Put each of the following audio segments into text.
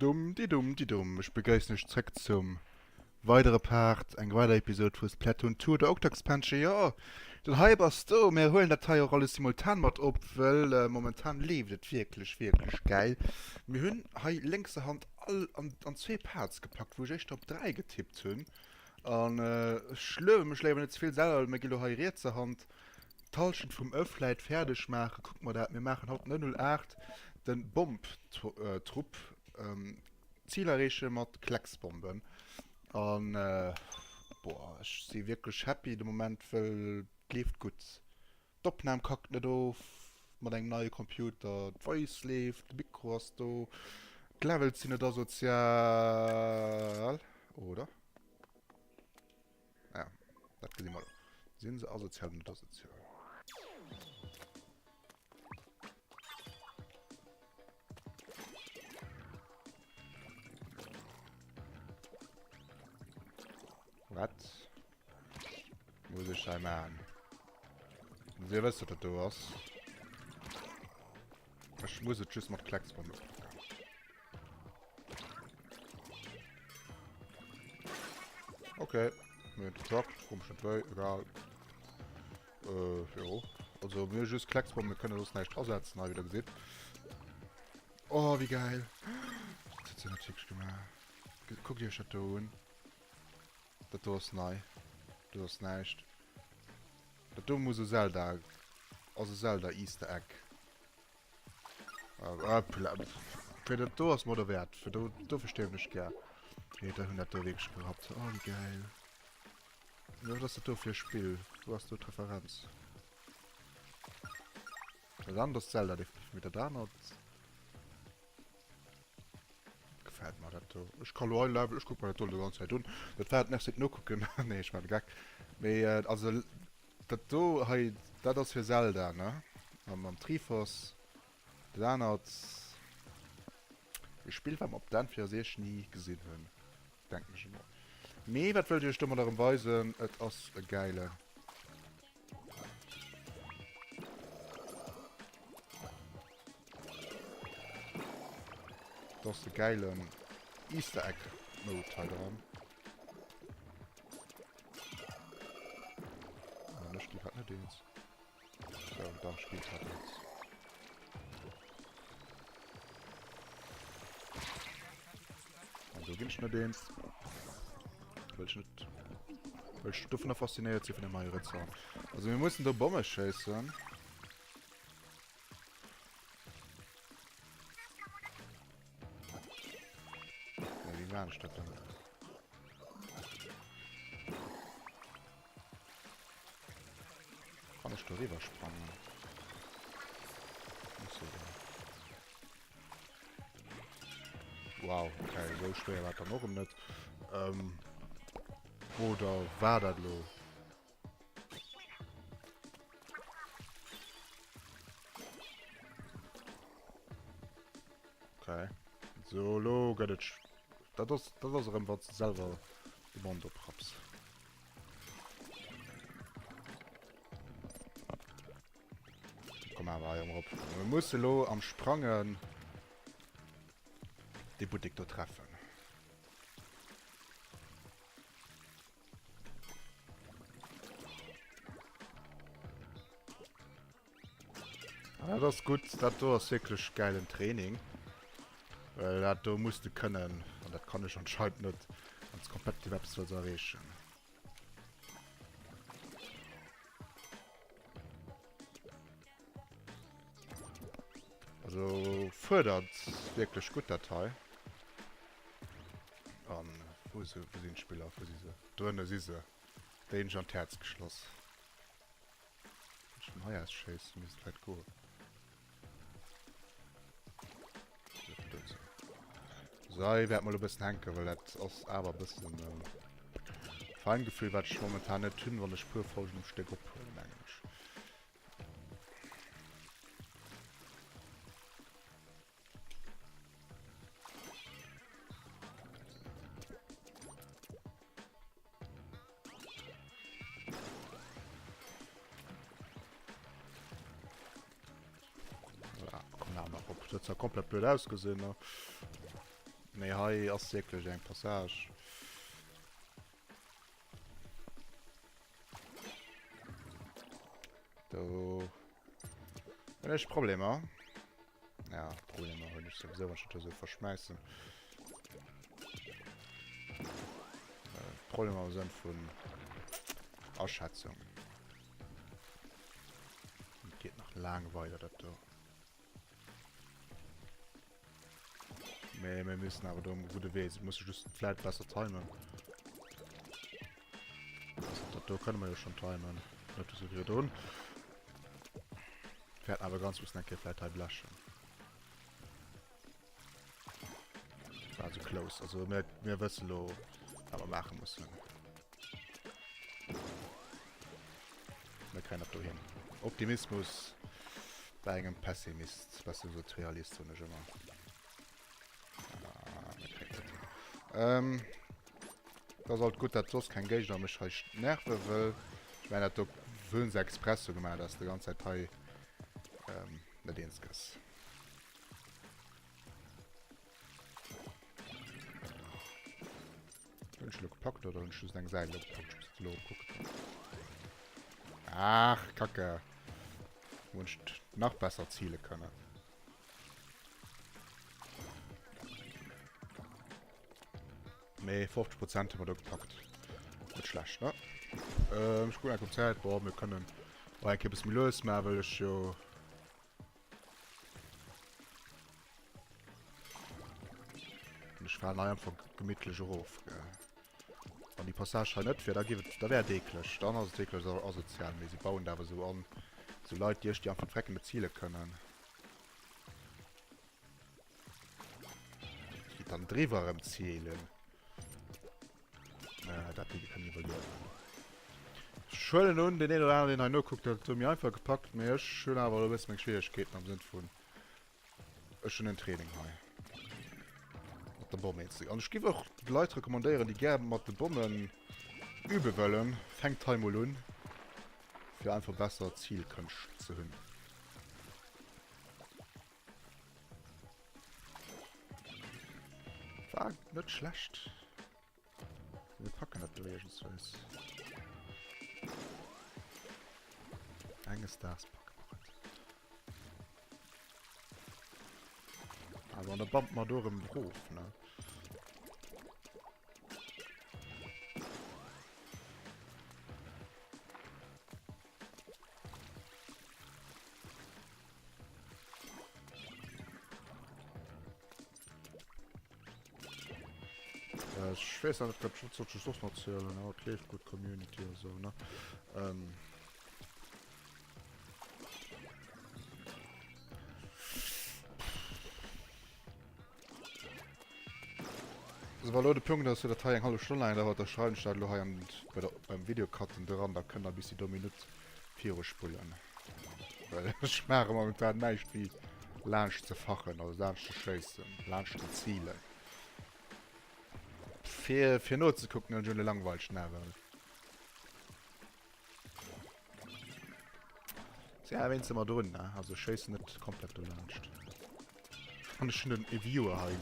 Dumm di dumm di dumm, ech begréissen iech zréck zum weidere Part, eng weider Episode vu Splatoon 2 der Octoxpansion. Jo, den Hype ass do, mir huelen dat hei och alles simultan mat op, wëll momentan leeft et wierklech, wierklech gäil. Mir hunn hei lénkserhand all an, an zwee Parts gepackt, wou ech éischter op 3 getippt hunn. An ech luewe mech léiwer net ze vill selwer, well mir gi lo hei rietserhand D'Halschent vum Ë vläit fäerdeg maachen. Kucke mer dat. Mir maachen haut den Ë08, de Bomb-Trupp. Zil erreeche mat Klecksbomben. An boah, ech si wierklech happy de Moment, wëll et leeft gutt. D'Opnam kackt net of mat engem neie Computer, d'Voice leeft, de Mikro ass do, d'Levels sinn net asozial, oder? Ja, dat gesi mer. Sinn se asozial oder net asozial? Wat muss ech hei maachen? Dir wësst, wat dat do ass. Ech muss et just mat Klecksbombe packen. Okay, mir hunn geklappt, fro mech net wéi, egal. Äh, jo. Also mir just Klecksbomben, mir kënne soss näischt asetzen, hei wéi der gesitt. Oh, wéi geil. Dat huet se natierlech gemaach. Kuckt iech dat do un. Dat do ass nei. Do ass näischt. Dat do muss e Zelda, ass e Zelda Easter Egg. Fir dat do ass mer derwäert. Fir do, dofir stierwen ech gär. Nee, da hunn dat do wierklech gerappt. Oh, wéi gäil. Ja, wat ass dat do fir e Spill? Wou ass do d'Referenz? Dat anert ass Zelda definitiv, mee dat anert gefält mer dat do. Ech ka lo hei Level, ech kuck mer dat do déi ganz Zäit un. Dat war et, merci fir d'Nokucken. Nee, ech maachen de Geck. Mee also Dat do hei, dat ass fir Zelda, ne? A mam Triforce. Dat anert, e Spill, wat mer op den 64 ni gesinn hunn, denken ech emol. Mee wat wëllt Dir iech domat erëm weisen? Et ass e gäile. Et ass e gäilen Easter Egg Mode hei dran. An ech gi grad net eens. So, da ech gi grad eens. An do ginn ech net eens. Well ech net... Well ech dovunner faszinéiert si vun dem hei Ritzer. Also mir mussen do Bomme schéissen. Ja, wéi maan ech dat dann? Kann ech do riwwer sprangen? Muss jo dann. Wow, okay, sou schwéier war et dann och erëm net. Ähm, oder war dat lo? Okay. So, lo gëtt et... Dat ass, dat ass erëm, wann s de selwer de Mond oprapps. Komm awer hei erëm erop. Mir musse lo am Sprangen dee Buttek do treffen. Ah, dat ass gutt. Dat do ass wierklech gäilen Training. Well dat do muss de kënnen. An dat kann ech anscheinend net, wann s competitive eppes wëlls erreechen. Also fuerdert wierklech gutt dat hei. An wou sinn d'Spiller? Wou si se? Do ënne si se. Déi hunn ech an d'Häerz geschloss. Wann ech vun hei aus schéissen, misst et vläit goen. So, hei wäert mol e bëssen hänken, well dat ass awer e bëssen Feingefühl, wat ech momentan net hunn, wann ech puer Folgen um Stéck ophuelen, mengen ech. Voilà, komm nach op. Dat huet zwar komplett blöd ausgesinn, ne? Mee hei ass wierklech eng Passage. Do hunn ech Problemer. Ja, Problemer hunn ech sowieso, wann ech dat esou verschmäissen. Äh, Problemer am Sënn vun Aschätzung. Et geet nach laang weider, dat do. Mee mir müssen awer do um gudde Wee sinn. Muss just vläit besser timen. Also, dat do kënne mer jo schon timen. Net esou virdrun. Wäerten awer ganz bëssen eng Kéier vläit hei blechen. War so close. Also mir, mir wësse lo, wat mer maache mussen. Mir kréien dat do hin. Optimismus bei engem Pessimist, besser gesot Realist, soen ech ëmmer. Ah, mir kréien dat hin. Ähm, dat ass alt gutt, dat soss keng Géigner mech hei nerve wëll. Ech mengen, dat do wëllen se express sou gemaach, dass de ganz Zäit hei ähm, net eens gëss. Hunn ech elo gepackt oder hunn ech just eng Säit elo gepackt? Ech muss elo kucken. Ach, Kacke. Wo ech nach besser ziele kënnen. Mee 50 Prozent hu mer do gepackt. Net schlecht, ne? Ähm, ech kucken eng op d'Zäit. Boah, mir kënnen och eng Kéier e bësse méi lues maachen, well ech jo Ech falen hei einfach gemittlech erof, gell. Wann déi Passage hei net wier, da giff et, da wär et eekleg. Dann ass et wierklech asozial. Mee si bauen dat awer esou an, esou Leit déi ech, déi einfach d'Frecken net ziele kënnen. Déi dann driwwer erëm zielen. Äh, dat déi kënnen iwwerliewen. Ech huelen un, deen een oder aneren, deen hei nokuckt, huet et méi einfach gepackt, mee ech hunn awer elo e bësse meng Schwieregkeeten am Sënn vun, ech hunn en Training hei mat der Bomm eens ze. An ech giff och de Leit recommandéieren, déi gär mat de Bommen übe wëllen, fänkt hei mol un, fir einfach besser Zilkënscht ze hunn. War net schlecht. Wir packen dat do iergendsweis. Enges Daags packe mer et. Also an da bammt mer do erëm erof, ne? Ech weess net, wat soll ech soss nach zielen? Ja, et leeft gutt, Community a sou, ne? Ähm. Also wa lo de Punkt ass, fir dat hei eng hallef Stonn laang dauert, da schreiwen ech dat elo hei an bei der, beim Videocutten dran, da kënnt der bis déi do Minutt viruspullen. Well ech maache momentan näischt wéi laanscht ze fachen, also laanscht ze schéissen, laanscht ze zilen. Fir, fir nozekucken, hunn ech un e langweilegen Awer. Ja, wéinst ëmmer drun, ne? Also ech schéissen net komplett do laanscht. An ech hunn den e Viewer hei.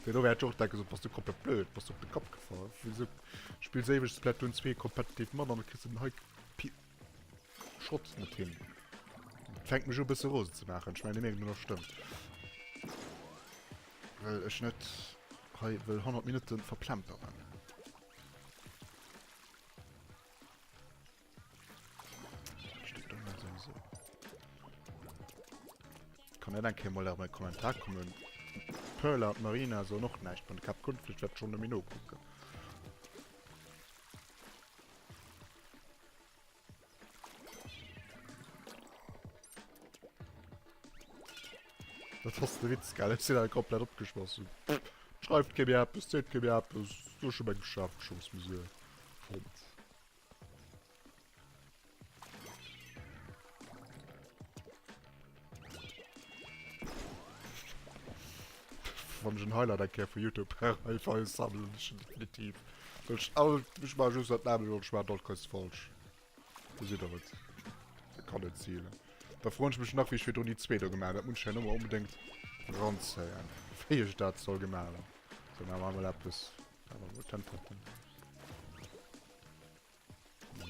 Deen do wäert och denken, so, bass du komplett blöd, bass du op de Kapp gefall? Wieso spills éiweg Splatoon 2 competitive mat an da kriss du den hei Pi Schrott net hin? Dat fänkt mech u bësse rosen ze maachen. Ech mengen, déi Meenung do stëmmt. Well ech net hei wëll 100 Minutte verplemperen. Kann net eng Kéier mol awer e Kommentar kommen. Perla an Marina soen och näischt vun de Cap Conflict, wäert schon nëmme nokucken. Dat ass de Witz, gell? Ech sinn awer komplett opgeschloss. Schreift kee mir eppes, seet kee mir eppes. Do ech hu meng Beschäftegungsmesure fonnt. Wann ech en Highlight eng Kéier vu Youtube hei sammelen, ech definitiv. Well ech all, ech maache just dat nämmlecht an ech maachen alt keis falsch. Do sidd der et. E kann net zielen. Da froen ech mech nach, wéi ech virdrun déi zwee do gemaach hunn. Dat muss ech herno mol onbedéngt ranzéien, wéi ech dat soll gemaach hunn. So, maache mer emol eppes. Maache mer emol Tënten.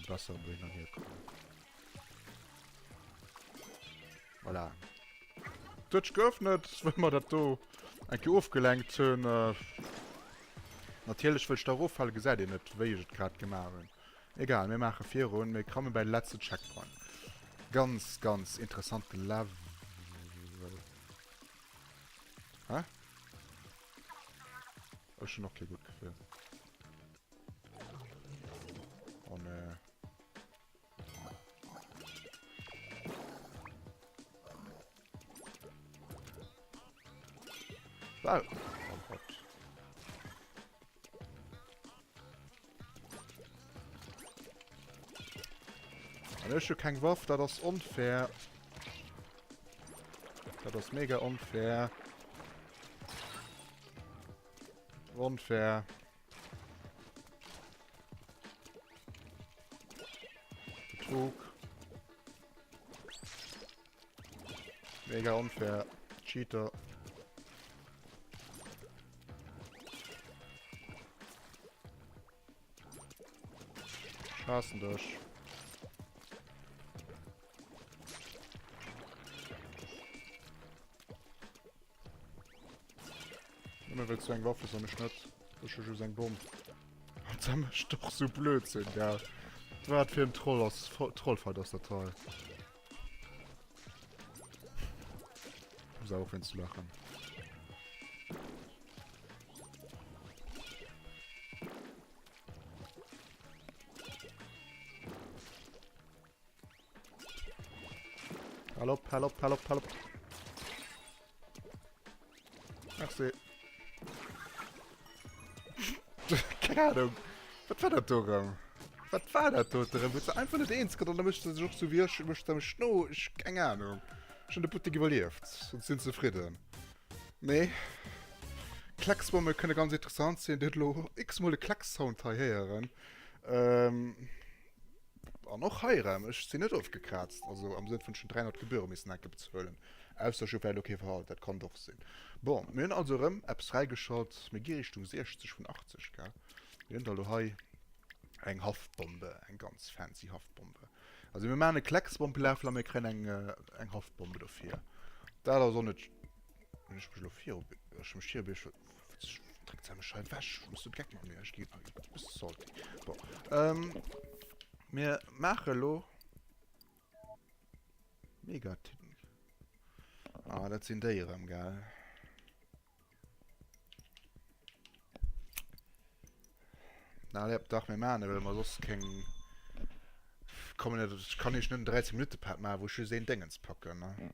Besser dohinner hier kommen. Voilà. D'Huet sech geöffnet, wëll mer dat do eng Kéier ofgelenkt hunn. Natierlech, wëll ech da eroffale gesäit een net, wéi ech et grad gemaach hunn. Egal, mir maache virun, mir komme bäi de letzte Checkpoint. Ganz, ganz interessante Level. Hä? Ech hunn och kee gutt Gefill. Oh nee. Wow. Oh Gott. An ech hu keng Waff, dat ass onfair. Dat ass mega onfair. Onfair. Betrug. Mega unfair. Cheater. Ech haassen dech. Nëmme wëlls du eng Waff hues an ech net. Ech hu just eng Bomm. An da mécht och sou Blödsinn, gell? Wat fir en Troll ass, Trollfight ass dat hei? Muss awer ophéieren ze laachen. Hal op, hal op, hal op, hal op. Merci. Keng Ahnung. Wat war dat do erëm? Wat war dat do erëm? Huet se einfach net eens gëtt an da mécht se sech och sou wéi ech, mécht se mech no. Ech, keng Ahnung. Ech hunn de Buttek iwwerlieft an sinn zefridden. Mee Klecksbomme kënne ganz interessant sinn. Dir hutt elo x-mol de Kleckssound hei héieren. Ähm. An och hei erëm, ech sinn net ofgekraazt, also am Sënn vun ech hunn 300 Gebühre missen enke bezuelen, ausser ech hu vläicht elo kee Verhalt, dat konnt och sinn. Bon, mir hunn also erëm eppes fräigeschalt, mir gi Richtung 60 vun 80, gell. Mir hunn da elo hei eng Haftbombe, eng ganz fancy Haftbombe. Also mir maachen e Klecksbombelafel a mir kréien eng, eng Haftbombe dofir. Dat ass och net, hunn ech mech elo viru, ech hu mech viru, Dréckt se mech hei ewech. Muss du Geck mat mir? Ech ginn. Du bist salty. Bon. Ähm, mir maache lo. Mega Titten. Ah, dat sinn déi erëm, gell? Na, lépp, dach, mir maachen, well mer soss keng. Kommen net, ech kann iech net en 13 Minutte Part maachen, wou ech just een Déngens packen, ne?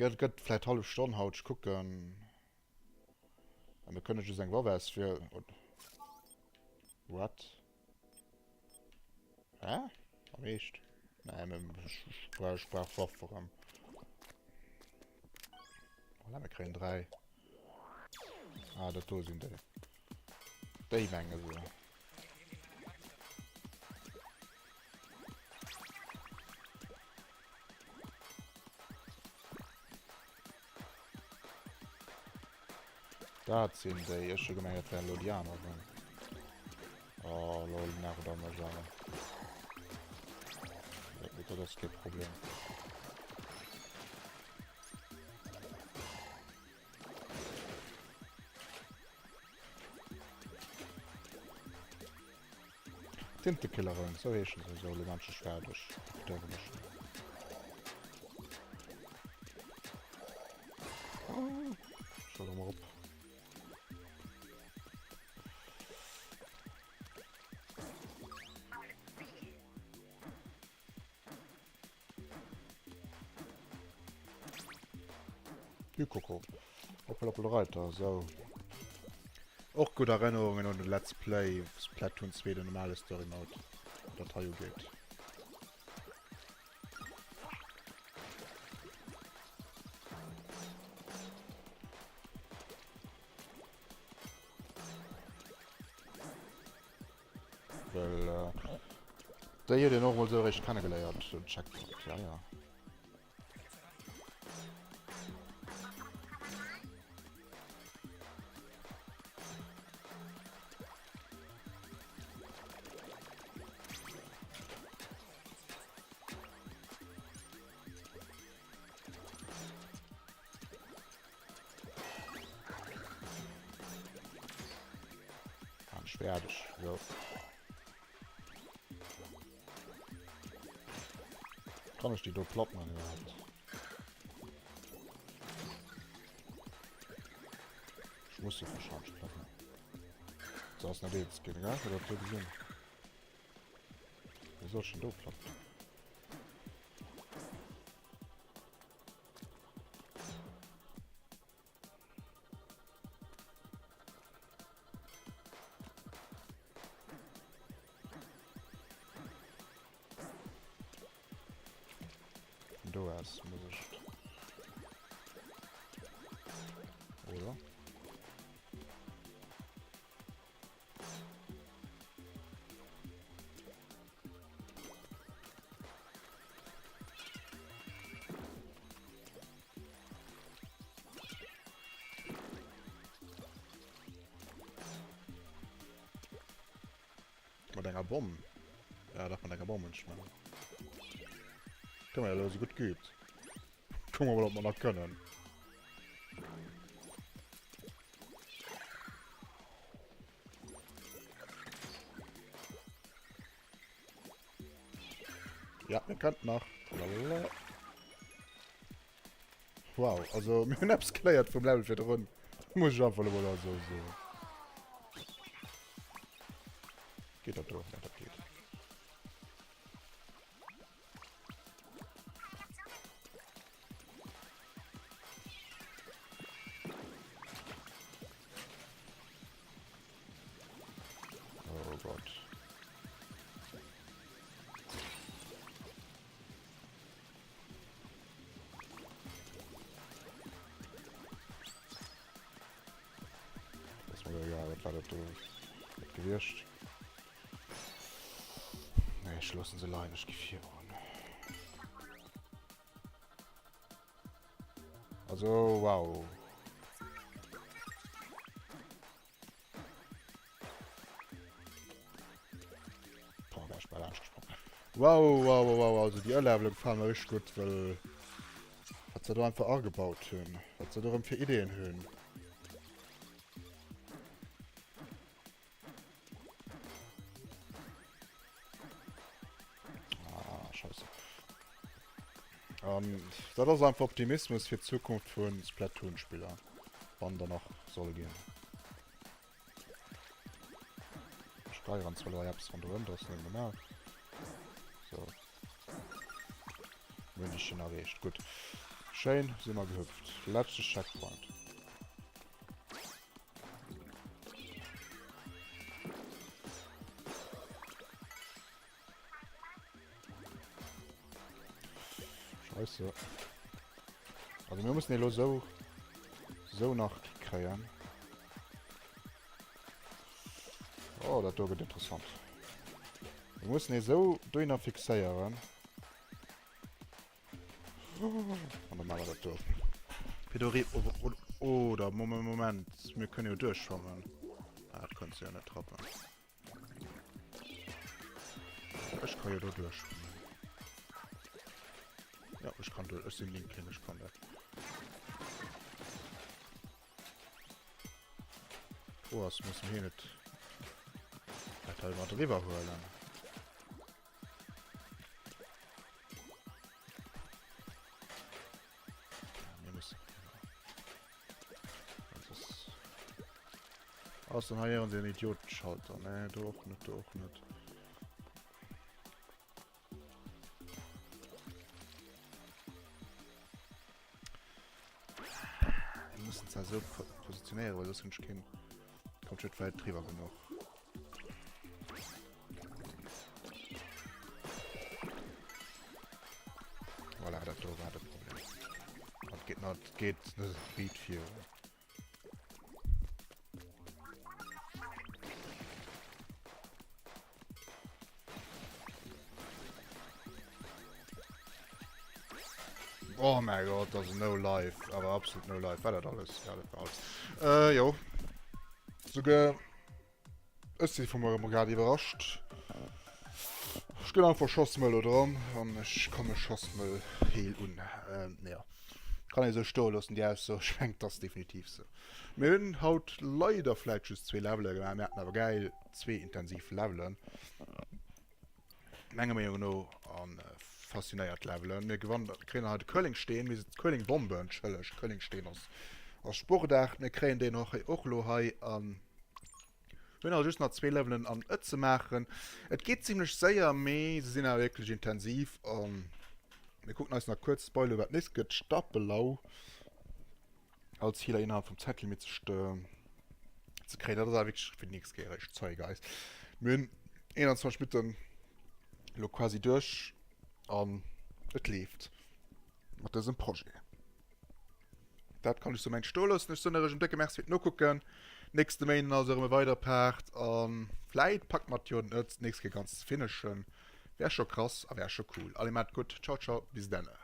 Gëtt, gëtt vläit hallef Stonn haut, ech kucken. A mir kënne just eng Waff auswielen. What? Hä? Am Eescht? Nee, mir, ech, ech brauch, ech brauch Waff erëm. Voilà, mir kréien 3. Ah, dat do sinn déi. Déi menge se. Dat sinn déi. Ech hu gemengt, dat wären elo déi aneren. Oh, lol, nach da mech awer. Dat ass kee Problem. Tintekilleren, sou heeschen se, sou elo ganz fäerdeg. Dären ech. Oh, schau doch mal op. Du Koko. Hoppel, hoppel, Reiter, so. Och gutt Erënnerungen un de Let's Play Splatoon 2, den normale Story Mode, wat dat hei ugeet. Well déi huet een och mol sou eréischt kennegeléiert, den Checkpoint, ja ja. Fäerdeg. So. Kann ech déi do platt man iwwerhaapt? Ech muss se wahrscheinlech platt man. So ass net eens ginn, gell? Oder habt ihr gesinn? Wéi soll ech denn do platt man? Vun do aus muss ech et. Oder? Mat enger Bomm. Ja, dach mat enger Bomm hunn ech gemaach. Kënne mer ja elo esou gutt geübt. Kucke mer mol, ob mer nach kënnen. Ja, mir kënnt nach. Lalala. Wow, also mir hunn eppes geléiert vum Level virdrun. Muss ech einfach elo mol esou soen. Geet dat do? Ja, dat geet. Oh Gott. Das war egal, was war das do gewiescht? Nee, ich lasse sie leiden, ich gehe virun. Also, wow. Boah, da ist bal angesprungen. Wow, wow, wow, wow. Also die Level gefallen mir richtig gut, weil was sie da einfach angebaut haben. Was sie da für Ideen haben. Ah, scheiße. Um, dat ass einfach Optimismus fir d'Zukunft vun Splatoon-Spiller. Wann der nach soll ginn. Ech steieren zwar elo hei eppes ronderëm, dat ass net normal. So. München erreecht. Gutt. Schéin, si mer gehüpft. Letzte Checkpoint. Scheiße. Also wir müssen elo so so nach kréien. Oh, dat do gëtt interessant. Wir müssen e so dohinner fixéieren. An dann machen wir dat do. Fir do ri oder Moment, Moment, mir kënnen jo duerchschwammen. Ah, dat kënnt se ja net trappen. Ech kann jo do duerchschwammen. Ja, ech kann duerch. Ech sinn Linkling, ech kann dat. Oh, ass muss mir net dat hei mat driwwer huelen. Mir müssen Ass dann hei den Idiotenschalter? Nee, do och net, do och net. Wir müssen zwar so positionieren, weil das ich kein kommt schon weit drüber genug. Voilà, dat do war de Problem. Dat geht net, geht net riit vir. Oh mein Gott, das ist no life, aber absolut no life. War das alles? Ja, das war alles. Äh, jo. Sogar Ech si vu mengem grad iwwerrascht. Ech ginn einfach Schossmëll do dran an ech komme Schossmëll heel un. Ähm, ja. Kann ee sou stoe loossen déi Ausso. Ech mengen et ass definitiv sou. Mir hunn haut leider vläit just zwee Levele gemaach, mir haten awer gäil zwee intensiv Levelen. Menger Meenung no an faszinéiert Levelen. Mir gewannen, kréien hei de Curlingsteen, mir sinn d'Curlingbombe, entschëllegt, Curlingsteen ass ass Sportaart. Mir kréien deen och och elo hei an hunn also just nach zwee Levelen an et ze maachen. Et geet zimlech séier, mee se sinn awer wierklech intensiv an mir kucken eis nach kuerz Spoiler wat nächst gëtt Stappelau als Healer innerhalb vum Zäitlimit ze ze kréien. Dat ass awer wierklech fir déi nächst Kéier eréischt. Sorry guys. Mir hunn 21 Minutten elo quasi duerch an et leeft mat dësem Projet. Dat kann ech sou mengt stoe loossen. Ech soen iech en décke Merci fir d'Nokucken. Nächste Méinden also erëm e weidere Part a vläit packt mer et jo net d'nächst Kéier ganz ze finishen. Wär scho krass a wär scho cool. Allez, maacht et gutt. Ciao, ciao, bis denne.